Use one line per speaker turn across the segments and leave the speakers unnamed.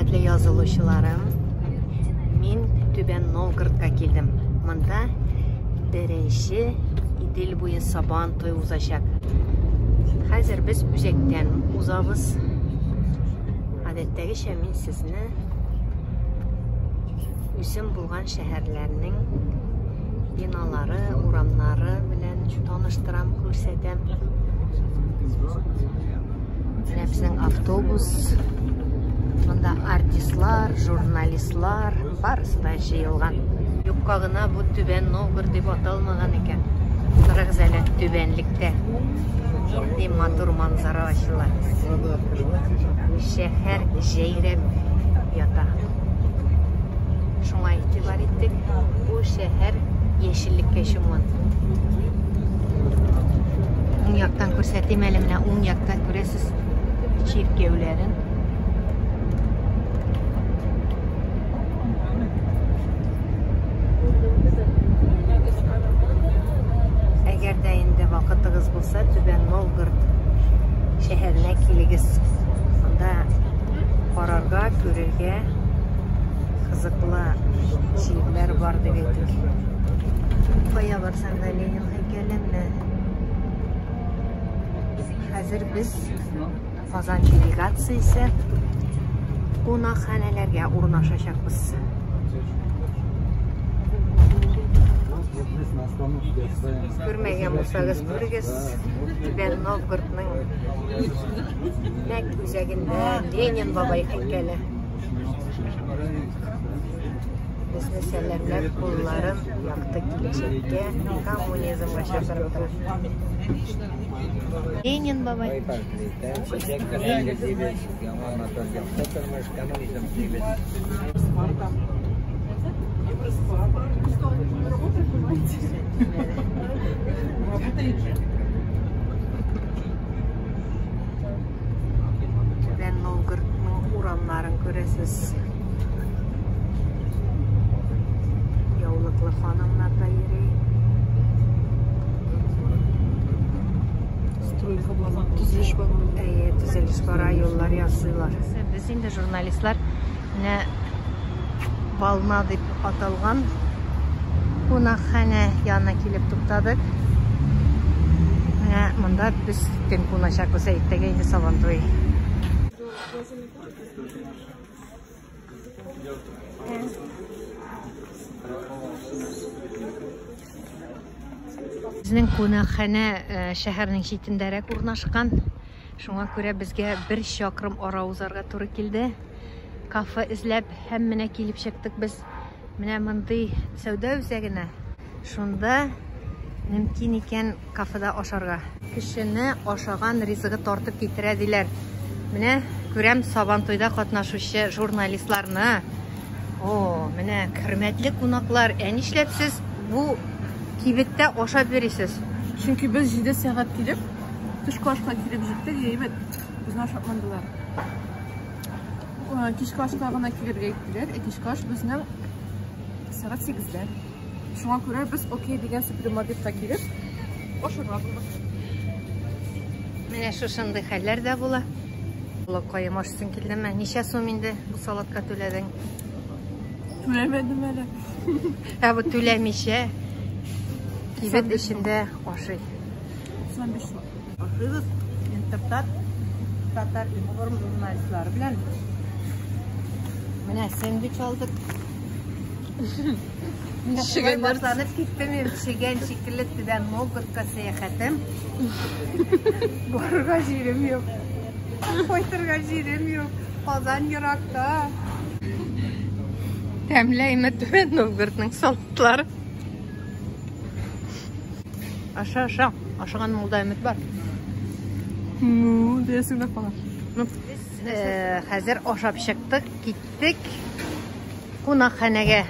Хөрмәтле язылучыларым, мин Түбән Новгородка килдем. Монда беренче Идел буе Сабан туе узачак. Хәзер без үзәктән узабыз. Гадәттәгечә мин сезне үзем булган шәһәрләрнең биналары, урамнары белән таныштырам, күрсәтәм. Менә безнең автобус. Монда артистлар, журналистлар, барысы да җыелган. Юкка гына бу Түбән Новгород дип аталмаган икән. Карагыз әле, түбәнлектә нинди матур манзара ачыла. Шәһәр җәйрәп ята. Шуңа игътибар иттек, бу шәһәр яшеллеккә чумган. Уң яктан күрсәтим әле, менә уң якта күрәсез чиркәүләрен. Әгәр дә инде вакытыгыз булса, Түбән Новгород шәһәренә килегез. Анда карарга, күрергә кызыклы җирләр бар дип әйтик. Кая барсаң да Ленин һәйкәле менә. Хәзер без Казан делегациясе кунакханәләргә урнашачакбыз. Күрмәгән булсагыз, күрегез. Түбән Новгородның нәкъ үзәгендә Ленин бабай һәйкәле. Безне сәламләп, кулларын якты киләчәккә, коммунизмга чакырып тора. Ленин бабай. Түбән Новгородның урамнарын күрәсез. Яулыклы ханымнар да йөри.
Стройка бара, төзелеш бара.
Әйе, төзелеш бара, юллар ясыйлар. Без инде журналистлар менә Волна дип аталган кунакханә янына килеп туктадык. Менә монда без төн куначакбыз, иртәгә инде Сабантуй. Безнең кунакханә э, шәһәрнең читендәрәк урнашкан. Шуңа күрә безгә бер чакрым ара узарга туры килде. Кафе эзләп һәм менә килеп чыктык без менә мондый сәүдә үзәгенә. Шунда мөмкин икән кафеда ашарга. Кешене ашаган ризыгы тартып китерә диләр. Менә күрәм Сабантуйда катнашучы журналистларны. О, менә хөрмәтле кунаклар, ә нишләп сез бу кибеттә ашап йөрисез?
Чөнки без 7 сәгать килеп, төшке ашка килеп җиттек, әйбәт. Безне ашатмадылар. Кичке ашка гына килергә әйттеләр. Ә кичке аш безнең сәгать 8-дә. Шуңа күрә без Окей дигән супермаркетка килеп, ашарга булдык.
Менә шушындый хәлләр дә була. Локаем ашыйсың килдеме? Ничә сум инде бу салатка түләдең?
Түләмәдем әле.
Ә бу түләмичә кибет эчендә ашый.
95 сум.
Ашыйбыз Интертат, Татар информ журналистлары белән.
Менә сэндвич алдык. Менә шулай башланып китте минем чегән шикелле Түбән Новгородка сәяхәтем. Барырга җирем юк. Кайтырга җирем юк. Казан еракта. Тәмле Түбән Новгородның салатлары. Аша, аша. Ашаган мулда өмет бар.
Ну, диясең дә кала.
Ну, без э, хәзер ашап чыктык, киттек кунакханәгә.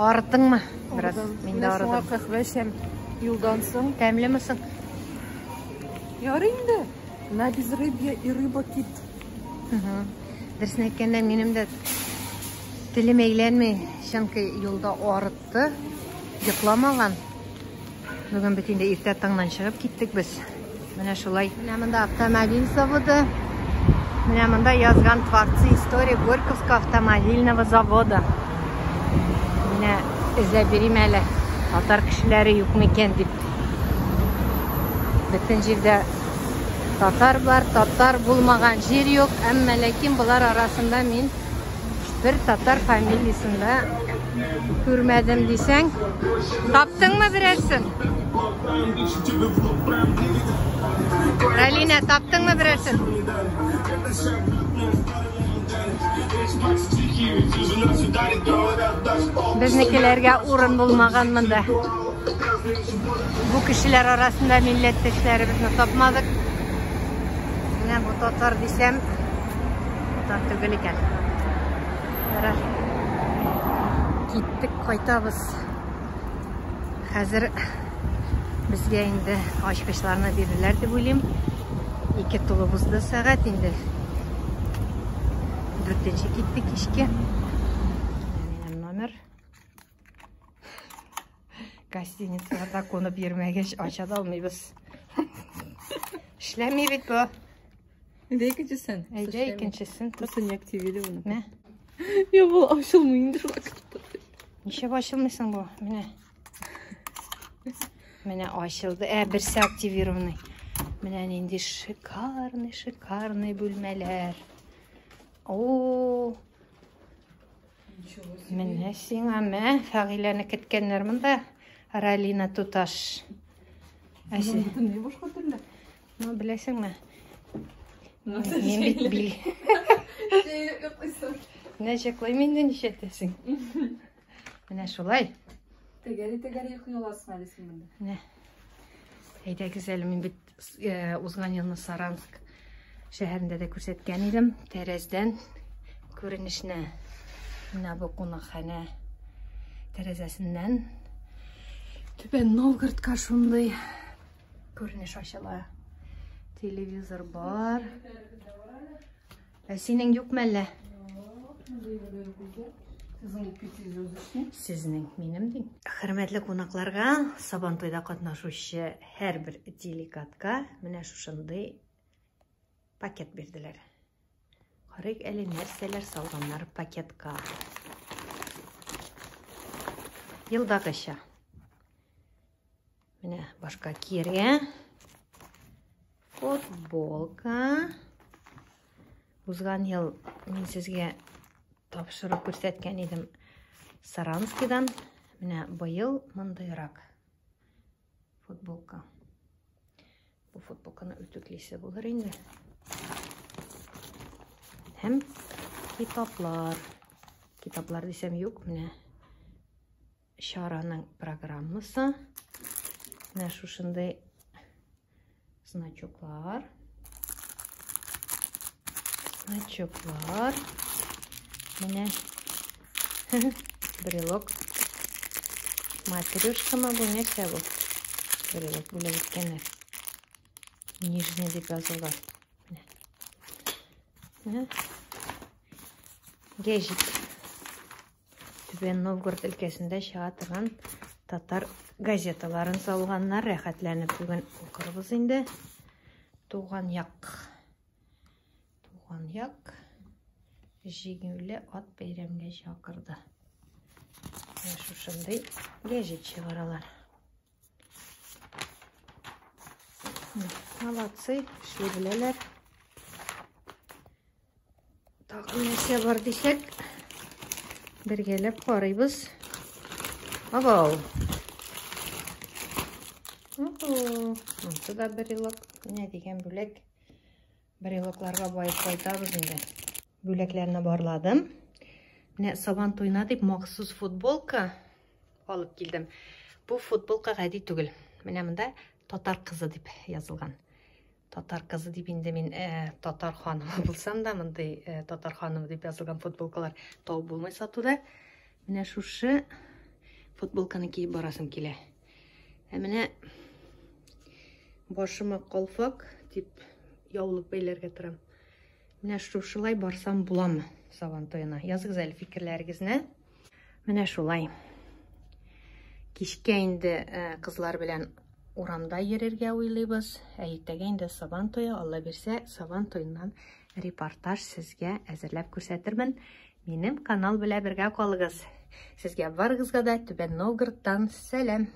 Арыдыңмы? Бераз. Мин дә
Менә шуңа
арыдым.
каһвә эчәм. Юлдан соң.
Тәмлеме соң?
Ярый инде. На безрыбье и рыба кит.
Дөресен әйткәндә, минем дә телем әйләнми, чөнки юлда арытты, йокламаган. Бүген бит инде иртә таңнан чыгып киттек без. Менә шулай. Менә монда автомобиль заводы. Менә монда язган Творцы истории Горьковского автомобильного завода. Менә эзләп бирим әле. Татар кешеләре юк микән дип. Бөтен җирдә татар бар, татар булмаган җир юк, әмма ләкин болар арасында мин бер татар фамилиясен дә күрмәдем дисәң, таптыңмы берәрсен? Ралина, таптыңмы берәрсен? Безнекеләргә урын булмаган монда. Бу кешеләр арасында милләттәшләребезне тапмадык. Менә бу татар дисәм, татар түгел икән. Ярар. Киттек, кайтабыз. Хәзер безгә инде ачкычларны бирделәр дип уйлыйм. Ике тулып узды сәгать инде. Дүртенче китте кичке. Минем номер. Гостиницаларда кунып йөрмәгәч, ача да алмыйбыз. Эшләми бит бу.
Әйдә икенчесен.
Әйдә икенчесен.
Просто не активировано.
Мә.
Я бу ачылмый инде шулай.
Ничек ачылмыйсың бу? Менә. Менә ачылды. Ә, берсе активированный. Менә нинди шикарный, шикарный бүлмәләр. О, Менә сиңа мә, Фәгыйләне көткәннәр монда. Ралина туташ. Ә син,
Бөтенләй башка төрле.
ну, беләсеңме? Мин бит бил. Менә җыклыйм инде нишләтәсең. Менә шулай.
Тәгәри-тәгәри йоклый аласың әле син монда.
Менә. Әйдәгез әле, мин бит узган елны Саранск шәһәрендә дә күрсәткән идем. Тәрәздән күренешне. Менә бу кунакханә тәрәзәсеннән Түбән Новгородка шундый күренеш ачыла. Телевизор бар. Ә синең юк мәллә? Сезнең, минем дим. Хөрмәтле кунакларга, Сабантуйда катнашучы һәрбер делегатка менә шушындый пакет бирделәр. Карыйк әле нәрсәләр салганнар пакетка. Елдагыча. Менә башка кияргә. Футболка. Узган ел мин сезгә тапшырып күрсәткән идем Саранскидан. Менә быел мондыйрак футболка. Бу футболканы үтүклисе булыр инде. Һәм китаплар. Китаплар дисәм юк, менә чараның программасы. Менә шушындый значоклар. Значоклар. Менә брелок. Матрешкамы бу, нәрсә бу? Брелок бүләк иткәннәр. Нижний дип язылган. Менә. Менә. Гәҗит. Түбән Новгород өлкәсендә чыга торган татар газеталарын салганнар. Рәхәтләнеп бүген укырбыз инде. Туган як. Туган як җиңүле ат бәйрәмгә чакырды. Менә шушындый гәҗит чыгаралар. Молодцы, эшли беләләр. Тагын нәрсә бар дисәк, бергәләп карыйбыз. Абау. Монсы да брелок. Менә дигән бүләк. Брелокларга баеп кайтабыз инде. Бүләкләрне барладым. Менә Сабан туена дип махсус футболка алып килдем. Бу футболка гади түгел. Менә монда татар кызы дип язылган. Татар кызы дип инде мин э, татар ханымы булсам да, мондый э, татар ханымы дип язылган футболкалар табып булмый сатуда. Менә шушы футболканы киеп барасым килә. Ә менә башыма калфак дип яулык бәйләргә торам. Менә шушылай барсам буламы Сабан туена? Языгыз әле фикерләрегезне. Менә шулай. Кичкә инде э, кызлар белән урамда йөрергә уйлыйбыз. Ә иртәгә инде Сабан туе, Алла бирсә, Сабан туеннан репортаж сезгә әзерләп күрсәтермен. Минем канал белән бергә калыгыз. Сезгә барыгызга да Түбән Новгородтан сәлам!